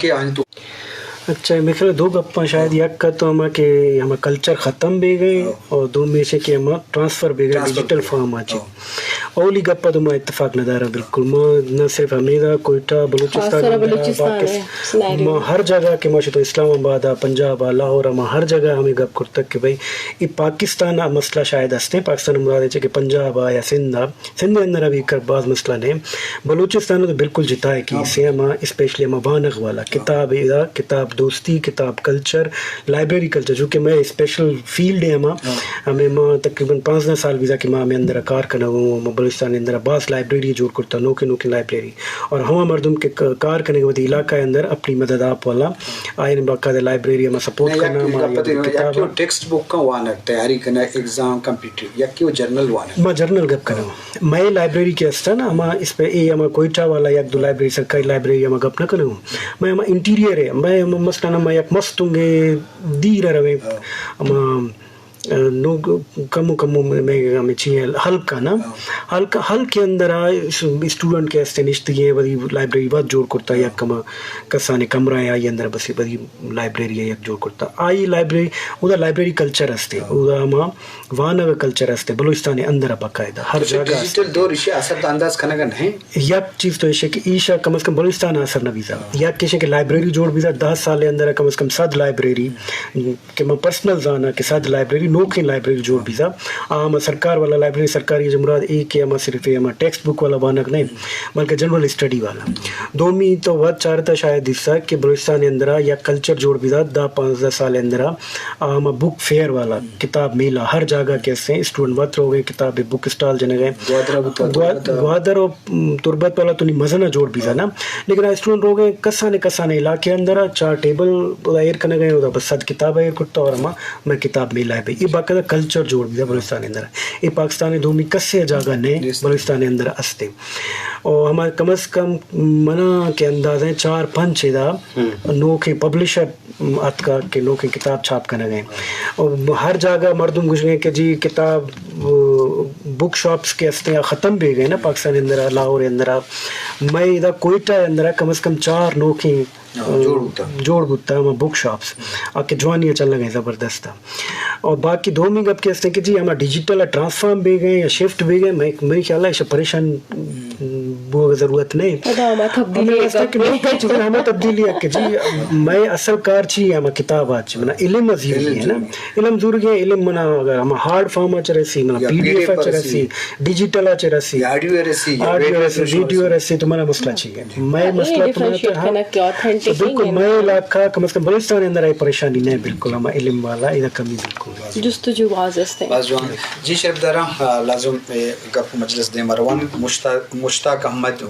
کہ آنی تو۔ اچھا، میرے خیال دو گپاں شاید، یک کا تو ہما کہ ہما کلچر ختم بے گئے، ہاں۔ اور دومی ایشے کہ ہما ٹرانسفر بے گئے ٹرانسفر ڈیجیٹل بے گئے۔ فارم آ چی۔ ہاں۔ اولی گپ تو ما اتفاق نہ دارا بالکل۔ ما نہ صرف ہمیدا کوئٹہ، بلوچستان خاص طور اندر، بلوچستان پاکس-، ہے، سنہری ما ہر جگہ کہ ما شتو اسلام آباد آ، پنجاب آ، لاہور آ، ما ہر جگہ ہمیں گپ کرتگ کہ بھئی، یہ پاکستان آ مسئلہ شاید ہستے، پاکستان مراد ہے کہ پنجاب آ یا سندھ آ، سندھ ء اندر ء بھی کر باز مسئلہ نے۔ بلوچستان ء تو بالکل جتا ہے کہ ہاں۔ سے ہما اسپیشلی ہما وانگ والا کتاب ادا، کتاب دوستی، کتاب کلچر، لائبریری کلچر، جو کہ میں اسپیشل فیلڈ ہے ہما۔ ہاں۔ ہمیں ما تقریباً پانزدہ سال بیتا کہ ما ہمیں اندر کار کنگ ہوں، ما بلوچستان اندر باز لائبریری جوڑ کرتا، نوکے نوکے لائبریری۔ اور ہما مردم کہ ک-، کار کنگ وتی علاقہ اندر اپنی مدد آپ والا، آئین باقاعدہ لائبریری ہما سپورٹ نہیں، کرنا، یک ما گپ یا تے، کتاب یک ٹیکسٹ بک کا وانگ تیاری کرنا، ایگزام کمپیٹیٹیو، یک کہ وہ جنرل وانگ۔ ما جنرل گپ کنگ۔ مئے لائبریری کہ است نا، ہما اس پہ اے ہما کوئٹہ والا یک دو لائبریری، سرکاری لائبریری ہما گپ نہ کنگ۔ مئے ہما انٹیریئر ہے، مئے ہما مثلاً ہما یک مستونگے دیر رویں۔ ہاں۔ ہما، نو کمو کمو میں، میں، میں چی ہے، ہلکا نا۔ ہاں۔ ہلکا، ہلکے اندر آ اس-، اسٹوڈنٹ کہ استے نشتگی ہیں، وتی لائبریری وت جوڑ کرتا، یک کما کسانے کمرہ ہے، آئی اندر بس وتی لائبریری ہے، یک جوڑ کرتا۔ آئی لائبریری، ادا لائبریری کلچر استے، ہاں۔ ادا ہما وانگ کلچر استے، بلوچستان اندر باقاعدہ ہر جگہ استے۔ ڈیجیٹل دور ایشی اثر تو انداز کنگا نہیں؟ یک چیز تو ایشے کہ ایشا کم از کم بلوچستان اثر نہ بیتا۔ ہاں۔ یک ایشے کہ لائبریری جوڑ بیتا، دہ سال اندر کم از کم صد لائبریری، کہ ما پرسنل زاناں کہ صد لائبریری، نوکیں لائبریری جوڑ بیتا۔ آ ہما سرکار والا لائبریری، سرکاری جمراد اے کہ ہما صرف ہما ٹیکسٹ بک والا وانگ نہیں، بلکہ جنرل اسٹڈی والا۔ دومی تو وت چارتا شاید حصہ کہ بلوچستان اندرا یک کلچر جوڑ بیتا، دہ پانزدہ سال اندرا آ ہما بک فیئر والا، کتاب میلہ، ہر جاگہ کہ استے اسٹوڈنٹ وت روگے، کتاب بک اسٹال جنگے۔ گوادر بوتا، گوا-، تربت۔ گوادر و تربت والا تو نی مزن جوڑ بیتا نا، لیکن آ اسٹوڈنٹ روگے کسانے کسانے علاقے اندر چار ٹیبل ادا ایر کنگے، ادا بس صد کتاب ایر کرتا اور ہما میں کتاب میلہ ہے بھئی۔ یہ باقاعدہ کلچر جوڑ بیتا بلوچستان اندر۔ یہ پاکستان دومی کسے جاگہ نے بلوچستان اندر استے۔ اور ہما کم از کم منا کے اندازیں چار پنچ ادا نوکیں پبلشر اتکا کہ نوکیں کتاب چھاپ کنگ ء۔ و ہر جاگہ مردم گوشگ ء کہ جی کتاب، بک شاپس کہ استیں آ ختم بیگ ء نا پاکستان اندر ء، لاہور اندر ء۔ مئے ادا کوئٹہ اندر ء کم از کم چار نوکیں، ہاں، جوڑ بوتا۔ جوڑ بوتا ہما بک شاپس آ کہ جوانی ء چلگ ء زبردست ء۔ اور باقی دومی گپ کہ استیں کہ جی ہما ڈیجیٹل ء ٹرانسفارم بیگ ء یا شفٹ بیگ ء، میں، میرے خیال ء ایشا پریشان بوگ ضرورت نہیں۔ ادا ہما تبدیلی ہمیں ایسا کہ گپ بالکل چیزیں ہما تبدیلی ہے کہ جی، مئے اصل کار چی ہے؟ ہما کتاب آ چی، منا علم زیرگی ہے نا۔ علم زیرگی ہے، علم منا اگر ہما ہارڈ فارم آ چ رسی، منا یا پی ڈی ایف آ چ رسی، ڈیجیٹل آ چ رسی، یا آڈیو رسی، یا آڈیو ویڈیو رسی، رسی، ویڈیو رسی، تو منا مسئلہ چی ہے؟ مئے مسئلہ تو منا ڈیفرنشیٹ کنگ کہ آتھنٹک بالکل، ہے نا؟ مئے علاقہ کم از کم بلوچستان اندر آئی پریشانی نہیں، بالکل ہما علم والا ادا کمی بالکل۔ جستجو باز است ہے۔ باز جوان۔ جی شرف دارا، آ، لازم اے گپ مجلس دیم روان۔ مشتاق، مشتاق احمد